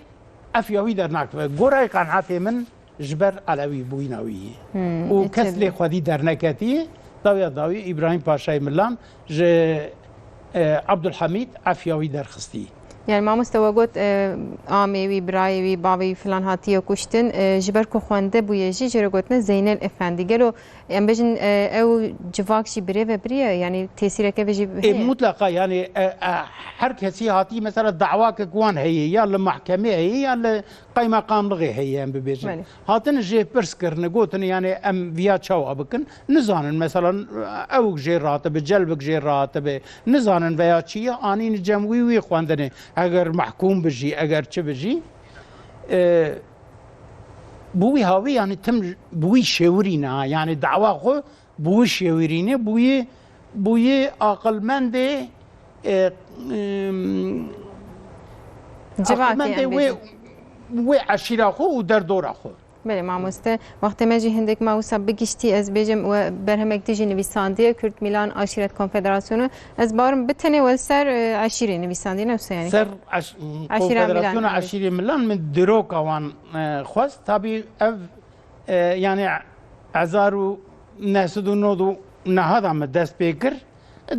efiya wî dernakeve. Gorayê qenaetê min, ji ber Elewî bûyîna wî ye. Hmm, û kes lê xwedî derneketî, dawiya dawî Îbrahîm Paşayê Milan ji, e, Abdulhamîd efiya wî derxistî. Yani mamoste we got, e, amê wî, birayê wî, bavê wî filan hatiye kuştin. E, ji ber ku xwende bûye jî, jê re gotine Zeynel Efendî. Gelo em bêjin, e, ew civak jî birê ve biriye, yani tesîreke vê jî heye? E, mutlaka, yani, e, e, her kesî hatî mesela dawakek wan heye, ya li mahkemê heye, ya li qeymeqamlixê heye, em bibêjin. Belê. Hatine jê pirs kirine, gotine, yani, em viya çawa bikin? Nizanin, mesela, ewk jê ratibe, celbik jê ratibe, nizanin veya çi ye, anîne cem wî, wî xwendinê. Eger mehkûm bi jî, eger çi bi jî, e, bi wî hawî, yani, tim bi wî şêwirîne, ha, yani, dawa xwe bi wî şêwirîne, bi wî, bi wî aqilmendê, e, em, Civakê, aqilmendê em wê, bêjin. Wê eşîra xwe û derdora xwe. Belê mamoste, wextê me jî hindik ma wisa bigiştî, ez bêjim we berhemek tijî nivîsandiye, Kürt Milan Aşiret Konfederasyonu. Ez bawerim bi tenê we li ser, e, eşîrê nivîsandiye, ne wisa yani? Ser eş-, Eşîra Konfederasyona Milan, evet. Eşîrê Milan min diroka wan, e, xwest. Tabî ev, e, yani hezar û neh sed û nod û neh de min dest pê kir.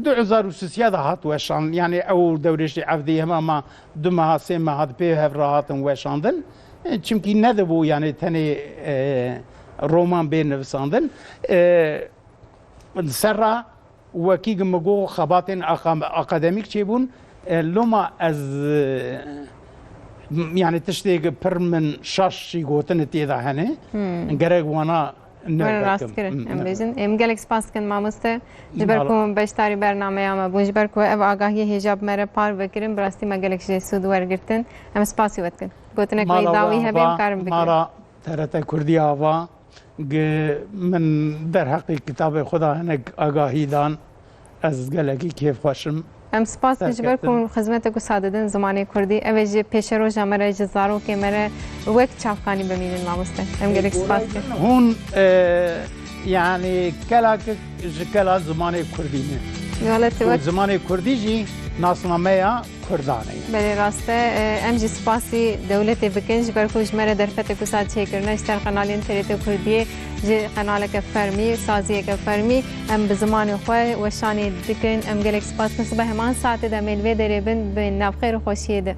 Du hezar û sisiya de hat weşan, yani ew dewrêşê evdî hema ma du meha, sê meha di pê hev re hatin weşandin. Çimkî nedibû, yani tenê, e, roman bê nivisandin. E, serra wekî min got xebatên aka-, akademîk çêbûn. E, loma ez, e, m-, yani tiştê pir min şaş jî gotine tê de hene. Hmm. Gerek wana Were rast kirin, em bêjin. Em gelek spas dikin mamoste. Ji ber ku beşdarî bernameya me bûn, ji ber ku ev agahiyê hêja bi me re parve kirin, bi rastî me gelek jê sûd wergirtin. Em spasî we dikin. Gotinek wî dawî hebe, em karin bikin. Mala T R T Kurdî ava, gi-, min derheqê kitabê xwe de hinek agahî dan. Ez gelekî kêfxweş im. Em spas dikin ji ber ku hûn xizmetek wisa didin zimanê kurdî. Ev ê ji pêşeroja me re, ji zarokê me re wek çavkanî bimînin mamoste. Em gelek spas dikin. Hûn, e, yani kelakek ji kela zimanê kurdî ne. Wele tu wek zimanê kurdî jî nasnameya kurdan e. Belê rast e. E, em jî spasî dewletê bikin ji ber ku ji me re derfetek wisa çêkirine ji ser qenalên T R T Kurdiyê. Ji qenaleke fermî, saziyeke fermî em bi zimanê xwe weşanê dikin. Em gelek spas dikin. Sibe heman saetê de em ê li vê derê bin, bi navxêr û xweşiyê de.